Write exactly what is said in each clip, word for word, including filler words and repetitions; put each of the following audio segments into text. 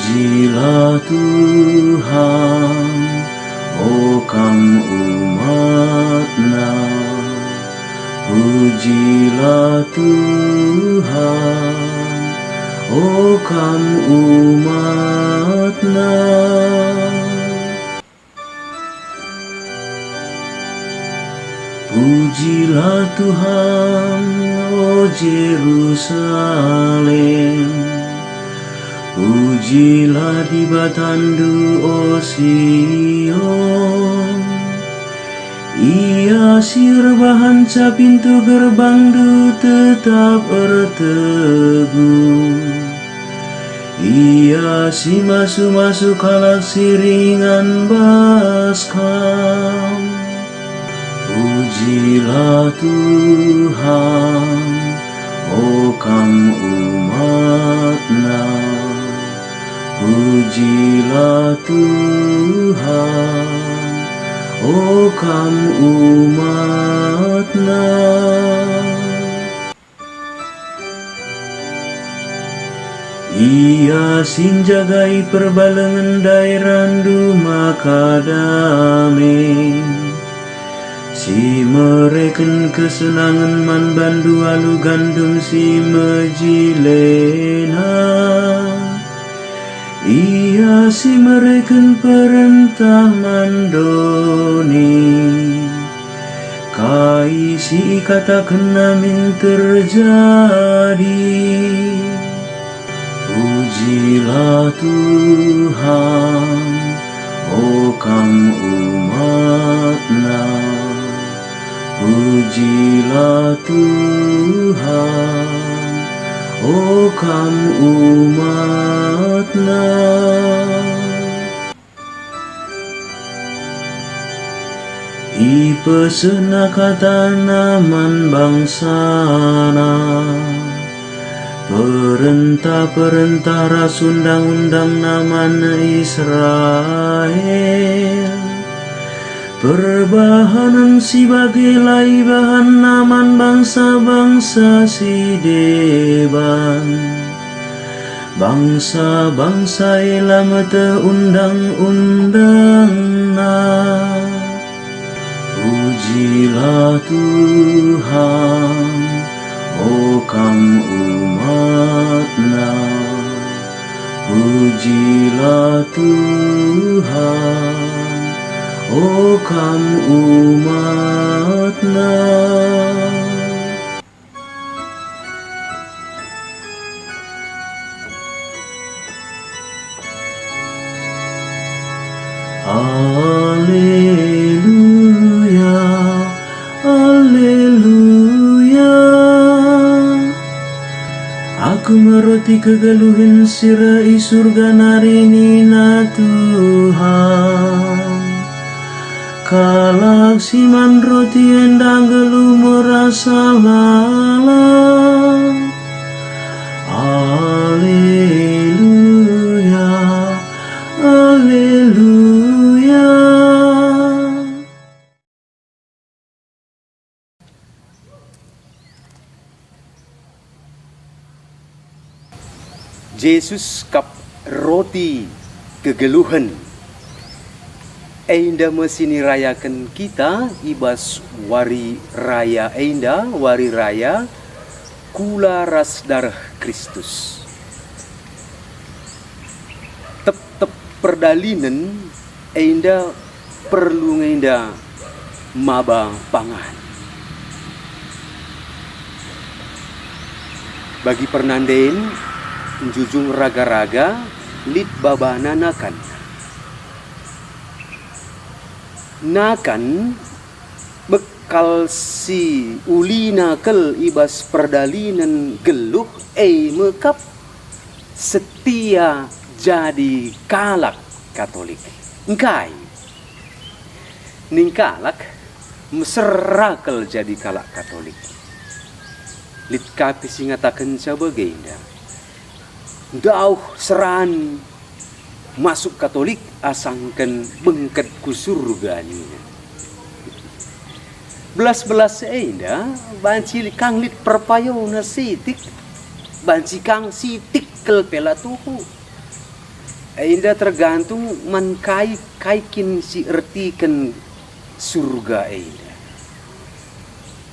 Pujilah Tuhan, o kam umat-Na. Pujilah Tuhan, o kam umat-Na. Pujilah Tuhan, o Jerusalem. Pujilah Dibatandu, o Sion. Ia si erbahanca pintu gerbangndu tetap erteguh. Ia si masu-masu kalak si ringan bas Kam. Pujilah Tuhan, o kam umat-Na. Pujilah Tuhan, o kam umat-Na. Ia si njagai perbalengen daerandu maka dame, si mereken kesenangen man bandu alu gandum si mejilena. Ia si mereken perentah man doni. Kai si ikatakenna min terjadi. Pujilah Tuhan, o kam umat-Na. Pujilah Tuhan, o kam umat-Na. IpesehNa kataNa man bangsaNa, perentah-perentah ras undang-undangNa man Israel. Perbahanen si bage la ibahanNa man bangsa-bangsa si deban. Bangsa-bangsa e la meteh undang-undangNa. Pujilah Tuhan, o kam umat-Na. Pujilah Tuhan, o kam umat-Na. Aleluya, aleluya. Aku me roti kegeluhen si reh i Surga nari nina Tuhan. Kalak si man roti enda nggeluh merasa lalap. Aleluya, aleluya. Jesus kap roti kegeluhen. Enda me si nirayaken kita i bas wari raya enda, wari raya kula ras dareh Kristus. Tep-tep perdalinen enda perlu nge enda maba pangan. Bagi pernanden, njujung raga-raga, lit babana nakan. Nakan bekal si ulina kal i bas perdalinen geluh e me kap setia jadi kalak Katolik. Engkai? Ning kalak mesera kal jadi kalak Katolik. Lit ka pe si ngatakenca bagenda. Ndauh seran masuk Katolik asangken bengket ku Surga nina. Belas-belas enda banci kang lit perpayona sitik, banci kang sitik kal pe la tuhu. Enda tergantung man kai, kai kin si ertiken Surga enda.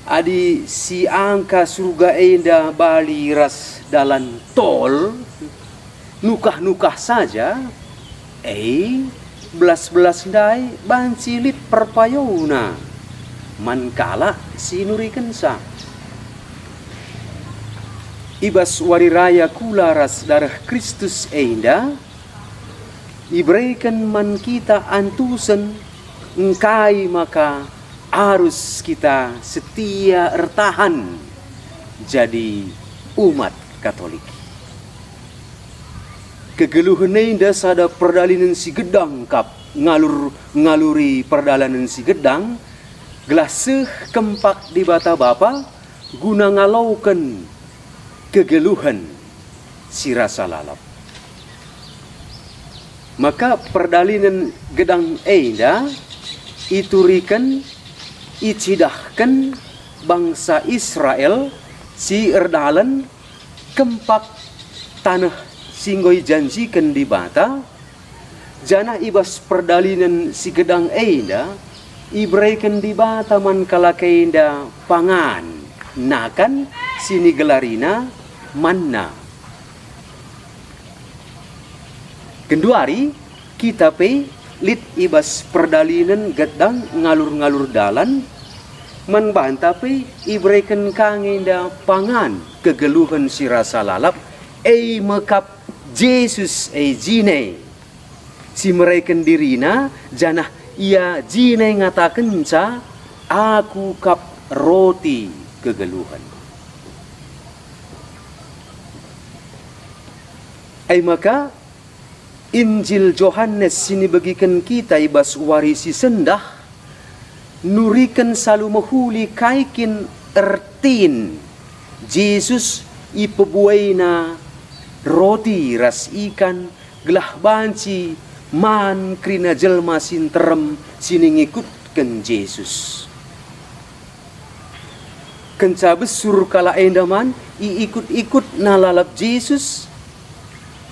Adi si angka Surga enda bali ras dalan tol, nukah-nukah saja, e, belas-belas ndai banci lit perpayona man kalak si nurikensa. I bas wari raya kula ras dareh Kristus enda, ibereken man kita antusen engkai maka arus kita setia ertahan jadi umat Katolik. Kegeluhen enda sada perdalinen si gedang kap ngalur-ngaluri perdalanen si gedang, gelah seh kempak Dibata Bapa guna ngaloken kegeluhen si rasa lalap. Maka perdalinen gedang enda ituriken, icidahken bangsa Israel si erdalen kempak taneh si enggo ijanjiken Dibata, janah i bas perdalinen si gedang enda ibereken Dibata man kalak enda pangan nakan si nigelarina manna. Genduari, kita pe lit i bas perdalinen gedang ngalur-ngalur dalan, man banta pe ibereken ka nge enda pangan kegeluhen si rasa lalap, e me kap Jesus e jine, si mereken diriNa, janah Ia jine ngatakenca, "Aku kap roti kegeluhen." E maka, Injil Johanes si nibegiken kita i bas wari si sendah nuriken salu mehuli kai kin ertin Jesus ipebuena roti ras ikan gelah banci man kerina jelma si nterem si ningikutken Jesus. Kenca besur kalak enda man iikut-ikutna lalap Jesus,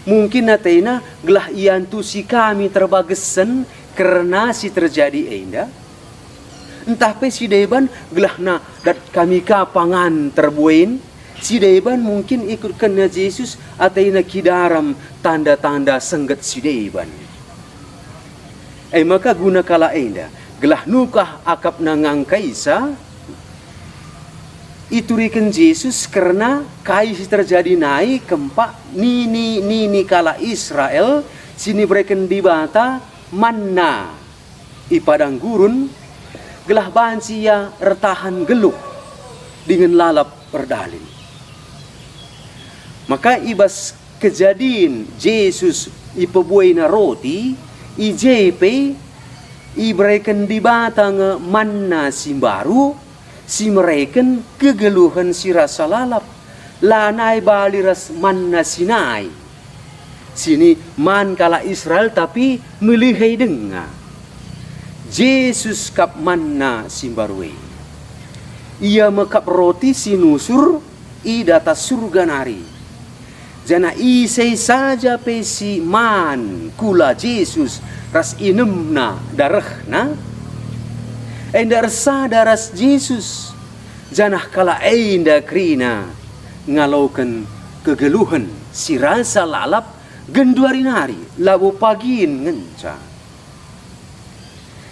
mungkin atena gelah iantusi kami terbagesen kerna si terjadi enda. Ntah pe si deban gelahna dat kami ka pangan terbuin, si deban mungkin ikutkenna Jesus atena kidaram tanda-tanda sengget si deban. E maka guna kalak enda, gelah nukah akapna ngangkaisa, ituriken Jesus kerna kai si terjadi nai kempak nini-nini kalak Israel si nibereken Dibata manna i padang gurun, gelah banci ia ertahan geluh dingen lalap erdalin. Maka i bas kejadin Jesus ipebuena roti, i je pe ibereken Dibata nge manna si mbaru, si mereken kegeluhen si rasa lalap, lanai bali ras manna si nai, si man kalak Israel tapi melihe denga. Jesus kap manna si mbaru e. Ia me kap roti si nusur i datas Surga nari. Janah ise saja pe si man kula Jesus ras inemna darehna, enda ersada ras Jesus, janah kalak enda kerina ngaloken kegeluhen si rasa lalap genduari nari, labo pagin ngenca.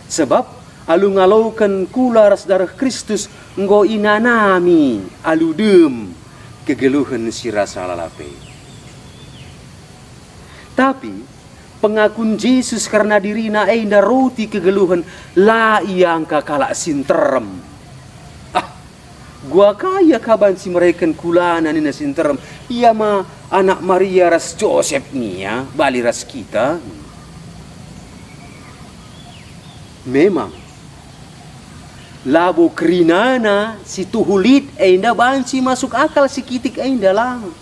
Sebab alu ngaloken kula ras dareh Kristus enggo inanami alu dem kegeluhen si rasa lalap e. Tapi pengakun Jesus kerna diriNa enda roti kegeluhen la iangka kalak si nterem. Ah, gua ka ia ka banci mereken kulana nina si nterem, ia ma anak Maria ras Josep nia, bali ras kita. Memang, labo kerinana si tuhu lit enda banci masuk akal si kitik enda lang.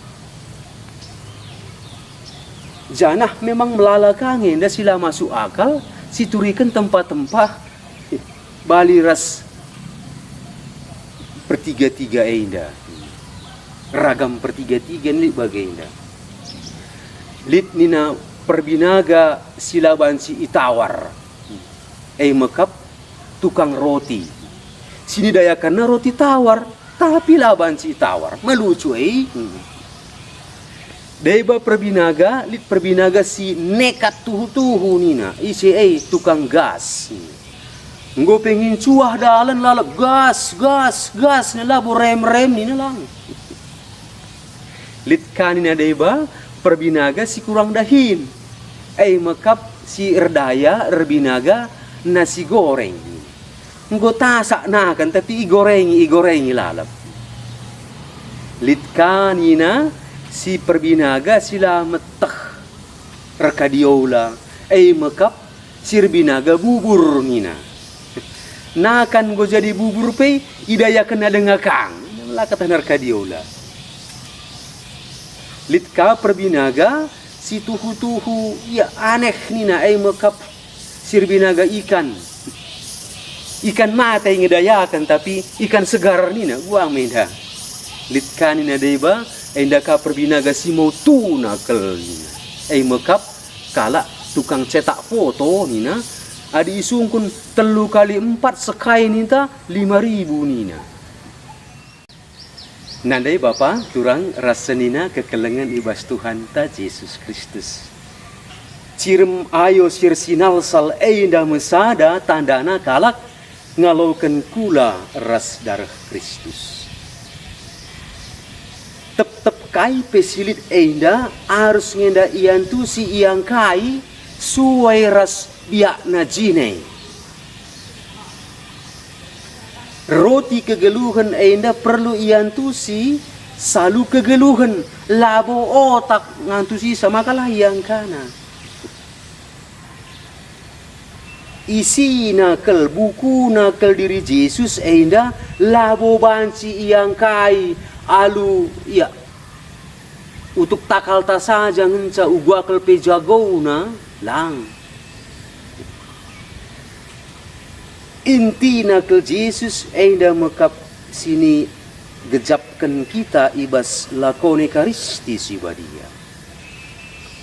Janah memang melala ka nge enda si la masuk akal, si turiken tempa-tempa bali ras pertiga-tiga enda. Ragam pertiga-tiga lit bagenda. Lit nina Perbinaga si la banci itawar, e me kap tukang roti. Si nidayakenna roti tawar, tapi la banci itawar. Melucu, e. Deba perbinaga, lit perbinaga si nekat tuhu-tuhu nina, ise e tukang gas. Enggo pe ngincuah dalan lalap, "Gas, gas, gas," nina, "Labo rem-rem," nina lang. Lit ka nina deba perbinaga si kurang dahin, e me kap si erdaya erbinaga nasi goreng. Enggo tasak nakan, tapi igorengi, igorengi lalap. Lit ka nina si perbinaga si la meteh erkadiola, e me kap si erbinaga bubur nina. Nakan enggo jadi bubur pe idayakenna denga kang, la ketahna erkadiola. Lit ka perbinaga si tuhu-tuhu, ia aneh nina, e me kap si erbinaga ikan. Ikan mate ngedayaken, tapi ikan segar nina, guang me enda. Lit ka nina deba, enda ka perbinaga si mau tuna kal nina. E me kap kalak tukang cetak foto nina, adi isungkun telu kali empat sekai ninta lima ribu nina. Nandai bapa, turang ras senina kekelengen i bas Tuhanta Jesus Kristus. Cirem ayo si ersinalsal enda me sada tandana kalak ngaloken kula ras dareh Kristus. Tep-tep kai pe si lit enda arus nge enda iantusi iangkai suai ras biakna jine. Roti kegeluhen enda perlu iantusi, salu kegeluhen, labo otak ngantusisa maka la iangkana. Isina kal, bukuna kal diri Jesus enda labo banci iangkai alu, ia, utuk takalta saja ngenca uga kal pe jagona, lang. Intina kal Jesus enda me kap si nigejapken kita i bas lakon Ekaristi si Badia.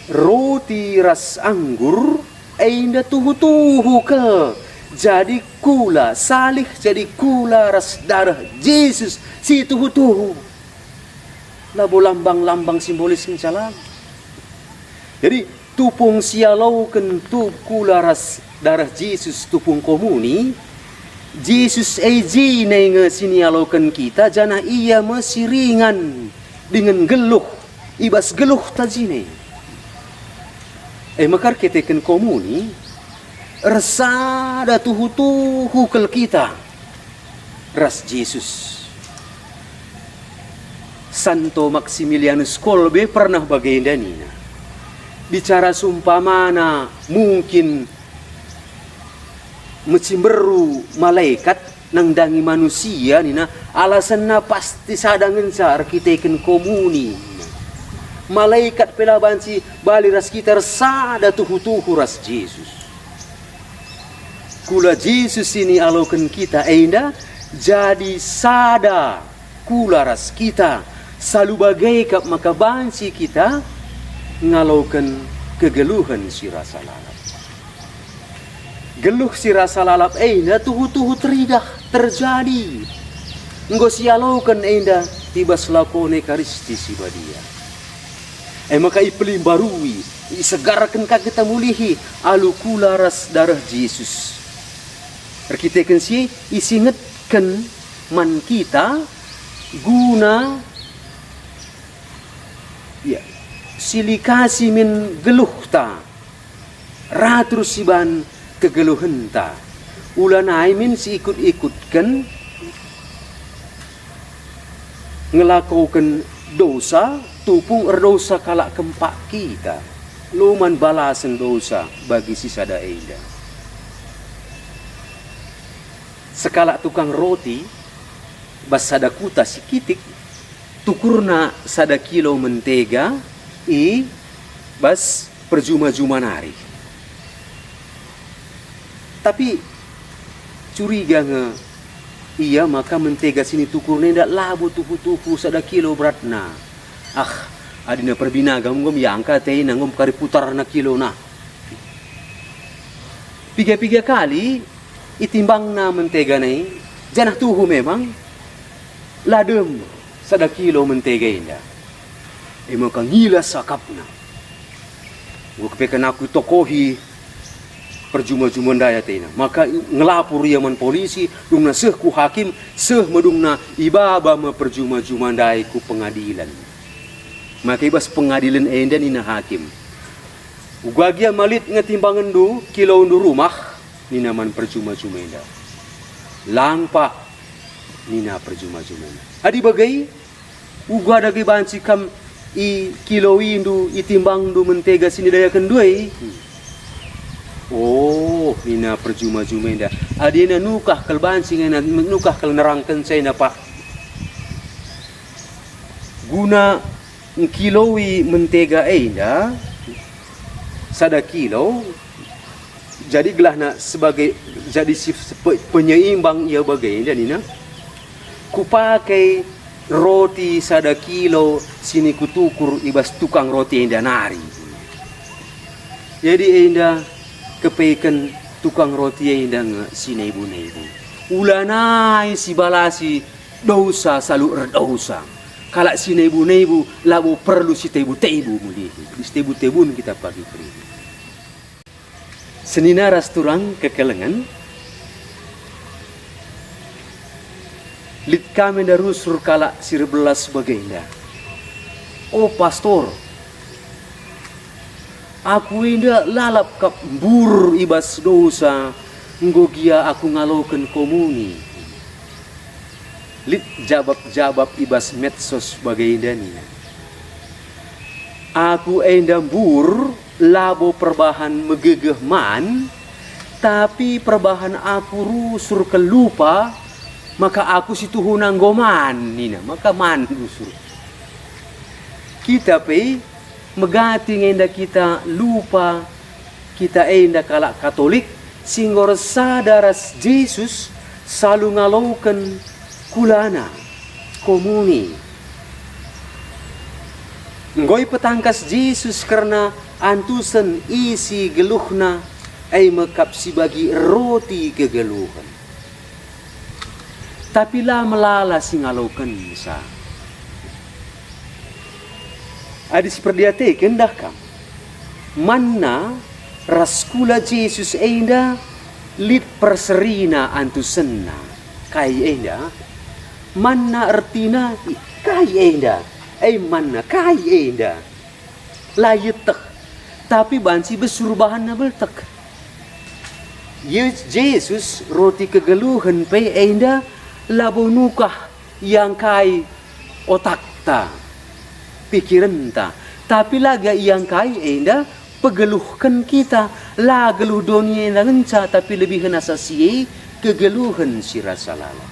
Roti ras anggur enda tuhu-tuhu kal jadi kula, salih jadi kula ras dareh Jesus si tuhu-tuhu. Labo lambang-lambang simbolis ngenca lang. Jadi, tupung si ialoken tu kula ras dareh Jesus, tupung komuni, Jesus e jine nge si nialoken kita, janah Ia me si ringan dingen nggeluh i bas geluhta jine. E maka erkiteken komuni, ersada tuhu-tuhu kal kita ras Jesus. Santo Maximilianus Kolbe pernah bagenda nina, bicara seumpamana mungkin mecimberu malaikat nandangi manusia nina, alasenna pasti sada ngenca erkiteken komuni. Malaikat pe la banci bali ras kita ersada tuhu-tuhu ras Jesus. Kula Jesus si nialoken kita enda jadi sada kula ras kita, salu bage kap maka banci kita ngaloken kegeluhen si rasa lalap. Geluh si rasa lalap enda tuhu-tuhu teridah, terjadi. Enggo sialoken enda i bas lakon Ekaristi si Badia. E maka ipelimbarui, isegarken ka kita mulihi alu kula ras dareh Jesus. Erkiteken si isingetken man kita guna, ya, silikasi min geluhta, ratur si ban kegeluhenta. Ulanai min siikut-ikutken ngelakoken dosa, tupung erdosa kalak kempak kita. Loman balasen dosa bagi si sada enda. Sekalak tukang roti bas sada kuta si kitik, tukurna sada kilo mentega i bas perjuma-juma nari. Tapi curiga nge ia maka mentega si nitukurna enda labo tuhu-tuhu sada kilo beratna. Ah, Adina perbinaga nggom iangka ateina nggom kari putarna kilona. Piga-piga kali itimbangna mentega nai, janah tuhu memang la dem sada kilo mentega enda. E maka ngilas akapna. Enggo kepeken aku itokohi perjuma-juma ndai ateina. Maka i-, ngelapor ia man polisi, dungna seh ku hakim, seh me dungna ibaba me perjuma-juma ndai ku pengadilen. Maka i bas pengadilen enda nina hakim, "Uga gia ma lit nge timbangenndu kilondu rumah?" nina man perjuma-juma enda. "Lang, Pak," nina perjuma-juma enda. "Adi bage, uga dage banci kam ikiloindu, itimbangndu mentega si nidayaken ndai?" "Oh," nina perjuma-juma enda, "adi ena nukah kal banci ngena, nukah kal nerangkenca ena, Pak. Guna ngkiloi mentega enda sada kilo, jadi gelahna sebagai jadi si pe-, penyeimbang ia bagenda nina, kupake roti sada kilo si nikutukur i bas tukang roti enda nari." Jadi enda kepeken tukang roti enda nge si nebu-nebu. Ulanai sibalasi dosa salu erdosa. Kalak si nebu-nebu labo perlu sitebu-tebu mulihi. Sitebu-tebun kita pagi kerina. Senina ras turang kekelengen, lit kami enda rusur kalak si erbelas bagenda. "O Pastor, aku enda lalap kap mbur i bas dosa, enggo gia aku ngaloken komuni." Lit jabap-jabap i bas medsos bagenda nina, "Aku enda mbur labo perbahan megegeh man, tapi perbahan aku rusur kal lupa, maka aku si tuhuna enggo man," nina, maka man rusur. Kita pe megati nge enda kita lupa, kita enda kalak Katolik si enggo ersada ras Jesus salu ngaloken kulana, komuni. Enggo ipetangkas Jesus kerna antusen isi geluhna, e me kap si bagi roti kegeluhen. Tapi la melala si ngalokenca. Adi siperdiateken dah kam, manna ras kula Jesus enda lit perserina antusenna. Kai enda? Manna ertina, kai enda? E manna, kai enda? La ieteh, tapi banci besur bahanna beltek. Ye-, Jesus roti kegeluhen pe enda labo nukah iangkai otakta, pikirenta, tapi la gia iangkai enda pegeluhken kita, la geluh doni enda ngenca, tapi lebihen asa si e kegeluhen si rasa lalap.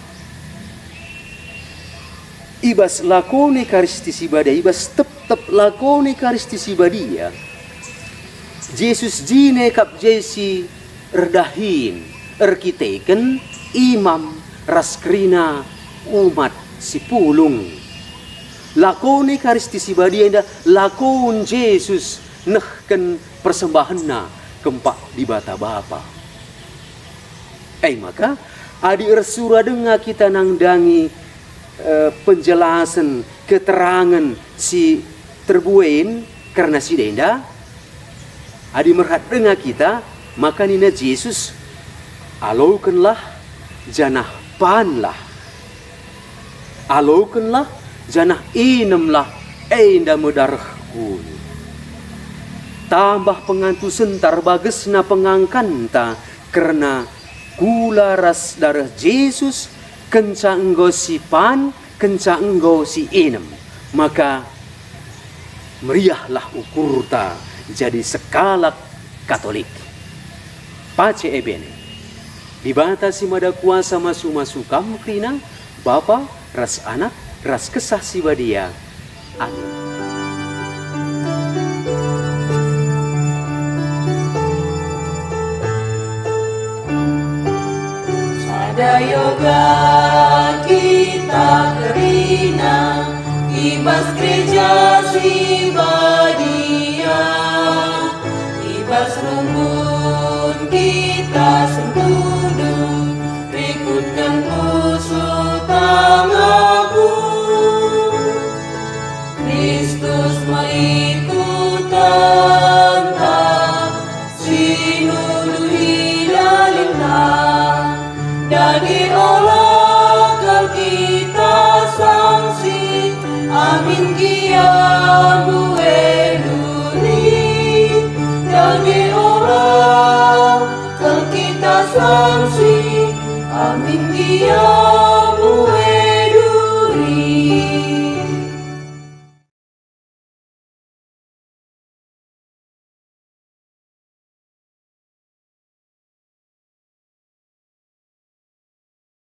I bas lakon Ekaristi si Badia, i bas tep-tep lakon Ekaristi si Badia, Jesus jine kap je si erdahin erkiteken imam ras kerina umat si pulung. Lakon Ekaristi si Badia enda lakon Jesus nehken persembahenna kempak Dibata Bapa. E maka, adi ersura denga kita nandangi, eh, penjelasen, keterangen si terbuin kerna si enda, adi merhat denga kita, maka nina Jesus, "Alokenlah, janah panlah. Alokenlah, janah inemlah, enda me darehKu." Tambah pengantusenta erbagesna pengangkanta kerna kula ras dareh Jesus, kenca enggo sipan, kenca enggo si inem, maka meriahlah ukurta jadi sekalak Katolik. Pace e bene. Dibata si Mada Kuasa masu-masu kam kerina, Bapa, ras Anak, ras Kesah Si Badia. Amin. Sada yoga kita kerina, i bas gereja si